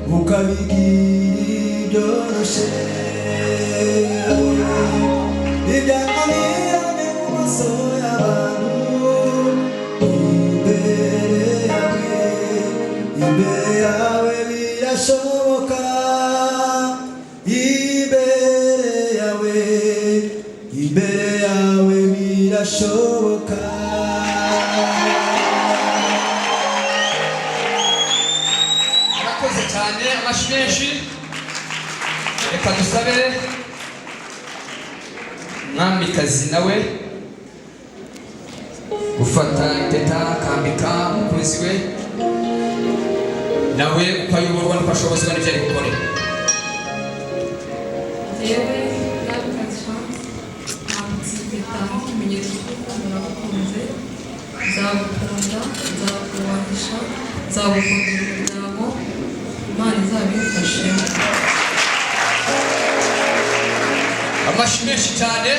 Ukabigira ibyoroshye. Ibyananiranye mu maso y'abantu, imbere yawe, imbere yawe birashoboka. Imbere yawe, imbere yawe birashoboka. Murakoze cyane, amashyi menshi. Reka dusabe mwamikazi nawe gufata impeta, akambika umukunzi we, nawe uko ayoborwa n'uko ashobozwa n'ibyo ari gukore. Njyewe Mwamikazi Chance, nambitse impeta nk'ikimenyetso cy'urukundo nagukunze. Nzagukunda, nzakubahisha, nzagukundira umuryango, Imana izabimfashemo. Amashyi menshi cyane.